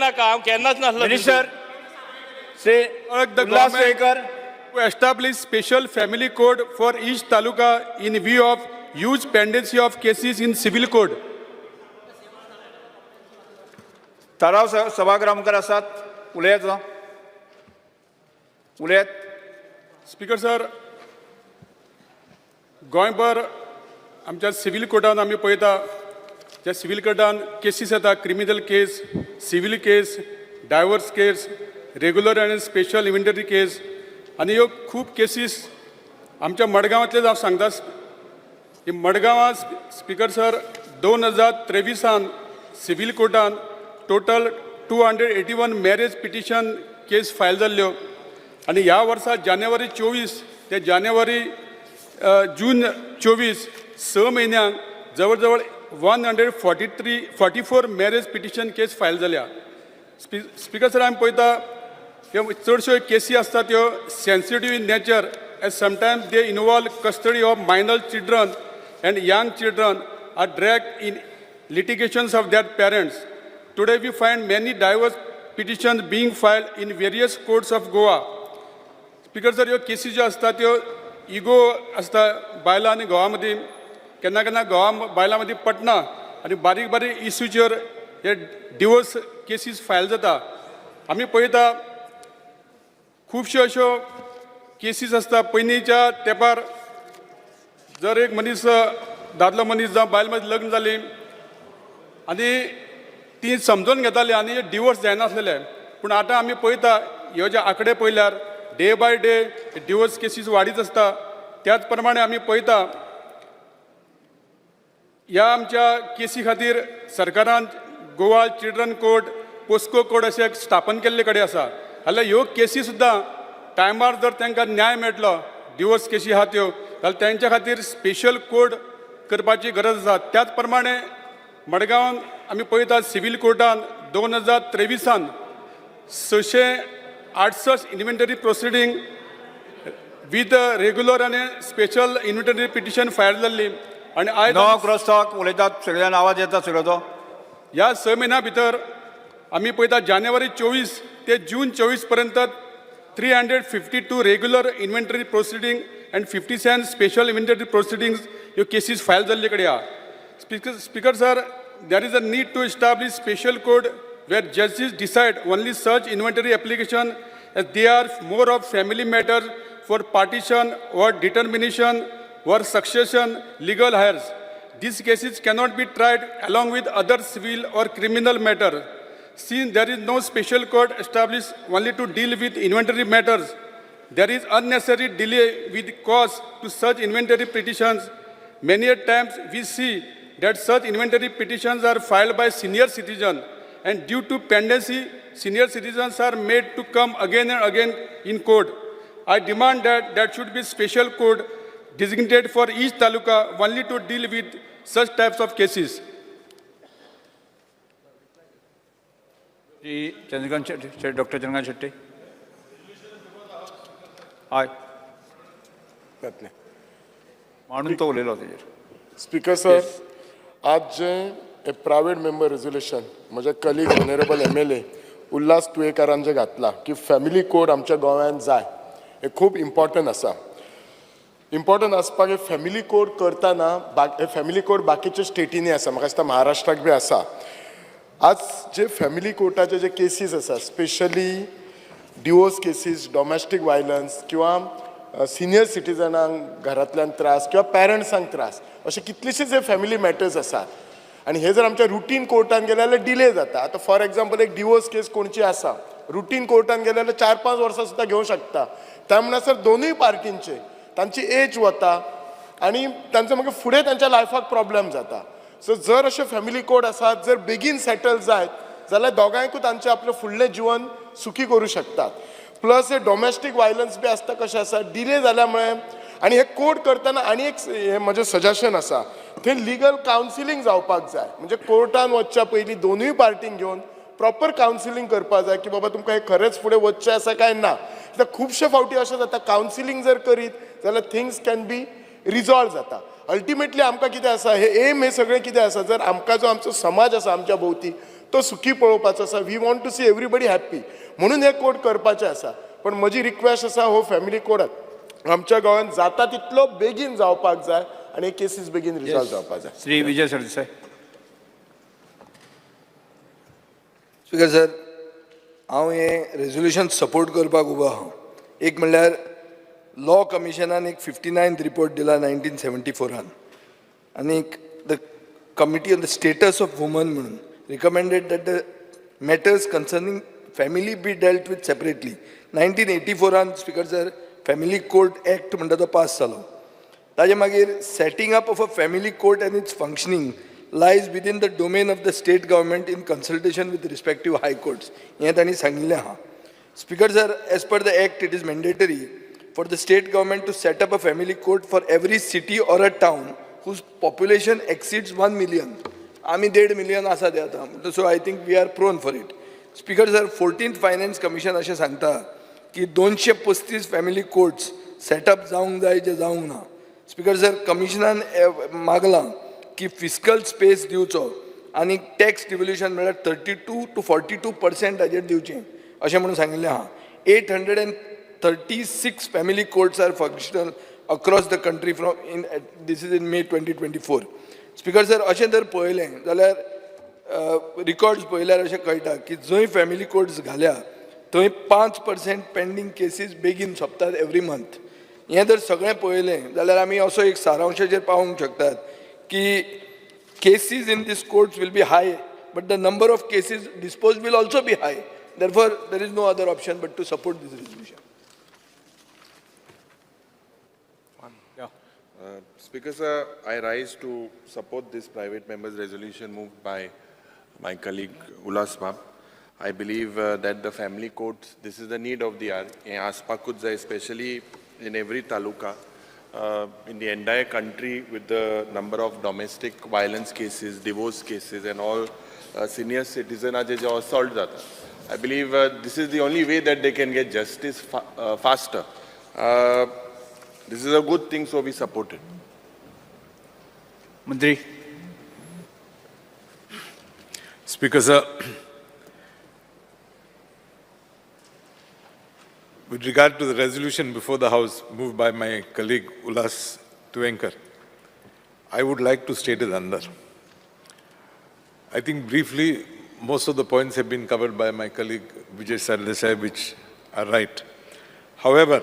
नाका, हांव केन्नाच नासलो. Minister Shri Urge the Ulhas government Tuyenkar. To establish special family court for each taluka in view of huge pendency of cases in civil court. थाराव सभागृहा मुखार आसात. उलयात, उलयात. Speaker sir, गोंयभर आमच्या सिवील कोर्टान आमी पळयता, ज्या सिवील कोर्टान केसीस येता, criminal case, civil case, divorce case, regular आनी स्पेशल इन्व्हेंटरी केस आनी ह्यो खूब केसीस आमच्या मडगांवांतले. हांव सांगता की मडगांवां, स्पीकर सर, 2023आन सिवील कोर्टान total 281 marriage petition case file जाल्ल्यो आनी ह्या वर्सा जानेवारी 24 ते जानेवारी जून 24, 6 म्हयन्यांक जवळ जवळ 143 44 marriage petition case file जाल्या. स्पीकर सर, आमी पळयता त्यो चडश्यो केसी आसता त्यो sensitive in nature, as sometimes they involve custody of minor children and young children are dragged in litigations of their parents. Today we find many divorce petitions being filed in various courts of Goa. Speaker sir, ह्यो केसी ज्यो आसता त्यो ego आसता बायलां आनी घोवा मदीं. केन्ना केन्ना घोवा बायलां मदीं पटना आनी बारीक बारीक इश्यूचेर हे डिवोर्स केसीस फायल जाता. आमी पळयता, खुबश्यो अश्यो केसीस आसता. पयलींच्या तेंपार जर एक मनीस, दादलो मनीस जावं बायल मनीस लग्न जाली आनी ती समजून घेताली आनी डिवोर्स जायनासलेले. पूण आतां आमी पळयता, ह्यो जे आंकडे पळयल्यार day by day divorce cases वाडीत आसता. त्याच प्रमाणे आमी पळयता, ह्या आमच्या केसी खातीर सरकारान Goa children court, POCSO court अशें स्थापन केल्ले कडेन आसा. जाल्यार ह्यो केसी सुद्दां टायमार जर तांकां न्याय मेळटलो, डिवोर्स केसी आहा त्यो, जाल्यार तेंच्या खातीर स्पेशल कोर्ट करपाची गरज आसा. त्याच प्रमाणे मडगांवान आमी पळयतात, सिवील कोर्टान 2023आन 668 inventory proceeding with regular आनी स्पेशल इन्व्हेंटरी पिटिशन फायल जाल्ली आनी आयज नो क्रॉस टॉक. उलयतात सगळ्यान, आवाज येता सगळो तो. ह्या 6 म्हयन्या भितर आमी पळयता, जानेवारी 24 ते जून 24 पर्यंत 352 regular inventory proceeding and 57 special inventory proceedings ह्यो केसीस फायल जाल्ले कडेन आहा. Speaker sir, there is a need to establish special court where judges decide only such inventory application, as they are more of family matter for partition or determination or succession, legal heirs. These cases cannot be tried along with other civil or criminal matter. Since there is no special court established only to deal with inventory matters, there is unnecessary delay with cause to such inventory petitions. Many a times we see that such inventory petitions are filed by senior citizen, and due to pendency, senior citizens are made to come again and again in court. I demand that there should be special court designated for each taluka only to deal with such types of cases. Shri Chandrakant Shetty, doctor Chandrakant Shetty. हय. जातलें. म्हणून तो उलयलो तेजेर. Speaker sir, आज जे हे private member resolution म्हज्या colleague honourable MLA Ulhas तुयेकारान जें घातलां की फॅमिली कोर्ट आमच्या गोंयांत जाय, हें खूब इम्पॉर्टंट आसा. इम्पॉर्टंट आसपाक, हे फॅमिली कोर्ट करतना हे फॅमिली कोर्ट बाकीच्या स्टेटींनी आसा, म्हाका दिसता महाराष्ट्राक बी आसा. आज जे फॅमिली कोर्टाचे जे केसीस आसा, specially divorce cases, domestic violence किंवा सिनियर सिटीजनांक घरांतल्यान त्रास किंवा पेरंट्सांक त्रास, अशे कितलेशेच जे फॅमिली मॅटर्स आसात आनी हे जर आमच्या रुटीन कोर्टान गेले जाल्यार डिले जाता. आतां फॉर एग्जाम्पल, एक डिवोर्स केस कोणची आसा, रुटीन कोर्टान गेले जाल्यार 4-5 वर्सां सुद्दां घेवंक शकता. त्या म्हणसर दोनूय पार्टींचे तांची एज वता आनी तांचो मागीर फुडें तांच्या लायफाक प्रॉब्लम जाता. सो जर अशे फॅमिली कोर्ट आसात, जर बेगीन सेटल जायत जाल्यार दोगांयकूय तांचें आपलें फुडलें जिवन सुखी करूं शकतात. प्लस हे डॉमेस्टीक वायलन्स बी आसता, कशें आसा, डिले जाल्या मुळे. आनी हे कोर्ट करतना आनी एक हें म्हजें सजेशन आसा, थंय लिगल कावन्सिलींग जावपाक जाय. म्हणजे कोर्टान वचच्या पयलीं दोनूय पार्टींक घेवन प्रॉपर कावन्सिलींग करपाक जाय की बाबा, तुमकां हें खरेंच फुडें वचचें आसा काय ना. कित्याक खुबशे फावटी अशें जाता, कावन्सिलींग जर करीत जाल्यार थिंग्स can be resolve जाता. अल्टिमेटली आमकां कितें आसा, हे एम, हे सगळें कितें आसा, जर आमकां जो आमचो समाज आसा आमच्या भोंवती तो सुखी पळोवपाचो आसा. We want to see everybody happy, म्हणून हे कोर्ट करपाचें आसा. पण म्हजी रिक्वेस्ट आसा, हो फॅमिली कोर्ट आमच्या गोंयांत जाता तितलो बेगीन जावपाक जाय आनी केसीस बेगीन रिजॉल्व जावपाक जाय. श्री विजय सरदेसाय. स्पीकर सर, हांव हें रेजोल्युशन सपोर्ट करपाक उबो आहा. एक म्हणल्यार लॉ कमिशनान एक 59th report दिला 1974आन आनीक the committee on the status of woman म्हणून recommended that the matters concerning family be dealt with separately. 1984आन, speaker sir, family court act म्हणटा तो पास जालो. ताजे मागीर setting up of a family court and its functioning lies within the domain of the state government in consultation with respective high courts, हें तांणी सांगिल्लें आहा. Speaker sir, as per the act, it is mandatory for the state government to set up a family court for every city or a town whose population exceeds 1 million. आमी 1.5 million आसा ते आतां, so I think we are prone for it. Speaker sir, 14th finance commission अशें सांगता की 235 family courts setup जावंक जाय, जे जावंक ना. स्पीकर सर, कमिशनान मागलां की फिस्कल स्पेस दिवचो आनी टॅक्स डिवोल्युशन म्हळ्यार 32 to 42% हाजेर दिवचें अशें म्हणून सांगिल्लें आहा. 836 family courts are functional across the country from in this is in May 2024. Speaker sir, अशें जर पळयलें जाल्यार, रिकॉर्ड्स पळयल्यार अशें कळटा की जंय फॅमिली कोर्ट्स घाल्या थंय 5% पेंडींग केसीस बेगीन सोंपतात एवरी मंथ. हें जर सगळें पळयलें जाल्यार आमी असो एक सारांशाचेर पावूंक शकतात की cases in these courts will be high, but the number of cases disposed will also be high. Therefore, there is no other option but to support this resolution. Speaker sir, I rise to support this private members resolution moved by my colleague Ulhas Bab. I believe that the family courts, this is the need of the hour. हें आसपाकूच जाय, especially in every taluka, in the entire country, with the number of domestic violence cases, divorce cases and all, senior citizen J assault जाता. I believe this is the only way that they can get justice faster. This is a good thing, so we support it. मंत्री. Speaker sir, with regard to the resolution before the House moved by my colleague Ulhas Tuyenkar, I would like to state it under. I think briefly, most of the points have been covered by my colleague Vijay Sardesai, which are right. However,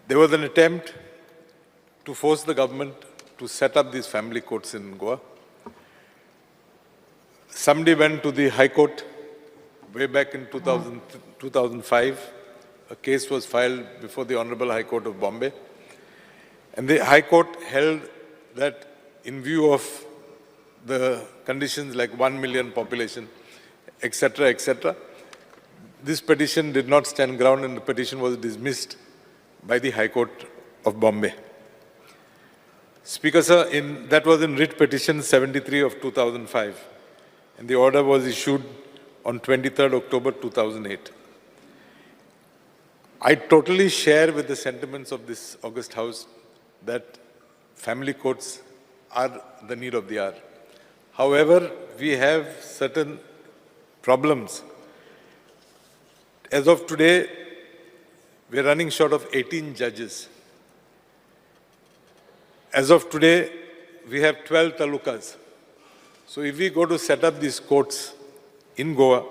there was an attempt to force the government to set up these family courts in Goa. Somebody went to the High Court way back in 2000, 2005. A case was filed before the Honorable High Court of Bombay. And the High Court held that in view of the conditions like 1 million population, etc., etc., this petition did not stand ground and the petition was dismissed by the High Court of Bombay. Speaker sir, that was in writ petition 73 of 2005, and the order was issued on 23rd October 2008. I totally share with the sentiments of this august house that family courts are the need of the hour. However, we have certain problems. As of today, we are running short of 18 judges. As of today, we have 12 talukas. So if we go to set up these courts in Goa,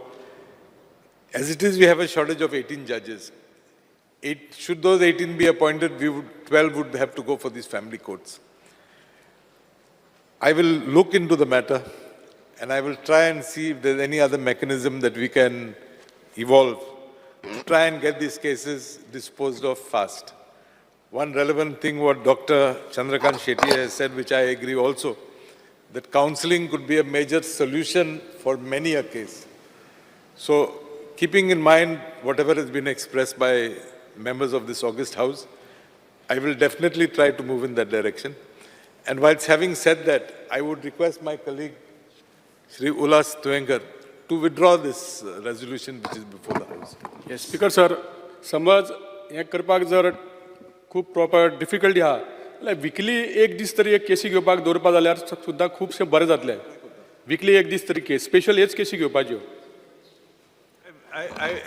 as it is, we have a shortage of 18 judges. Should those 18 be appointed, 12 would have to go for these family courts. I will look into the matter and I will try and see if there's any other mechanism that we can evolve to try and get these cases disposed of fast. One relevant thing what Dr. Chandrakant Shetty has said, which I agree also, that counseling could be a major solution for many a case. So, keeping in mind whatever has been expressed by members of this august house, I will definitely try to move in that direction. And whilst having said that, I would request my colleague, Shri Ulhas Tuyenkar, to withdraw this resolution which is before the house. Yes. Speaker sir, समज हें करपाक जर खूब proper difficulty आहा जाल्यार विकली एक दीस तरी एक केसी घेवपाक दवरपा जाल्यार सुद्दां खुबशें बरें जातलें. विकली एक दीस तरी केस स्पेशल हेच केसी घेवपाच्यो.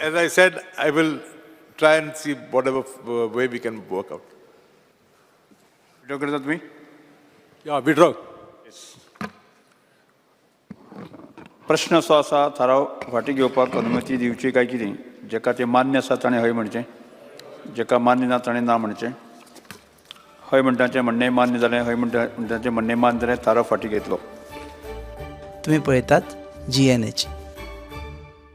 As I said, I will try and see whatever way we can work out. Withdraw करता तुमी? या, विड्रॉ. प्रश्न असो आसा, थाराव फाटीं घेवपाक अनुमती दिवची काय कितें? जेका तें मान्य आसा ताणें हय म्हणचें, जेका मान्य ना ताणें ना म्हणचें. हय म्हणटाचें म्हणणें मान्य जालें. हय म्हणटा म्हणटाचें म्हणणें मान्य जालें. थाराव फाटीं घेतलो. तुम्ही पळयतात जी एन एच.